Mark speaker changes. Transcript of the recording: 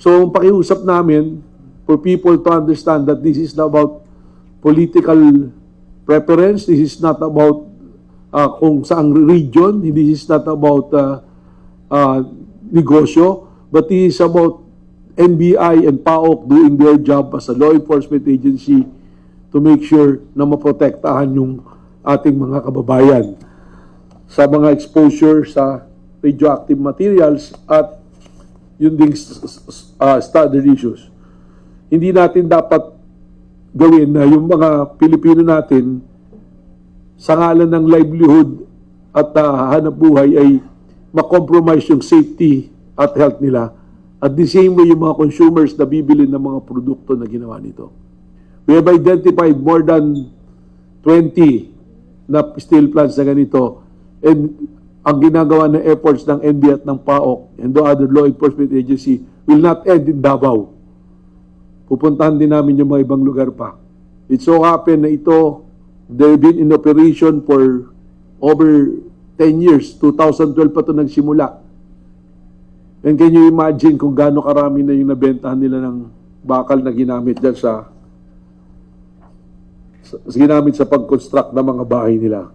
Speaker 1: So, ang pakiusap namin for people to understand that this is not about political preference, this is not about kung saang region, this is not about negosyo, but this is about NBI and PAOK doing their job as a law enforcement agency to make sure na maprotektahan yung ating mga kababayan sa mga exposure sa radioactive materials at yung ding standard issues. Hindi natin dapat gawin na yung mga Pilipino natin sa ngalan ng livelihood at hanap buhay ay makompromise yung safety at health nila. At the same way, yung mga consumers na bibili ng mga produkto na ginawa nito. We have identified more than 20 na steel plants na ganito. And ang ginagawa ng efforts ng NBI at ng PAOK and the other law enforcement agency will not end in Davao. Pupuntahan din namin yung mga ibang lugar pa. It so happen na ito, they've been in operation for over 10 years. 2012 pa ito nagsimula. And can you imagine kung gaano karami na yung nabentahan nila ng bakal na ginamit dyan sa pag-construct ng mga bahay nila.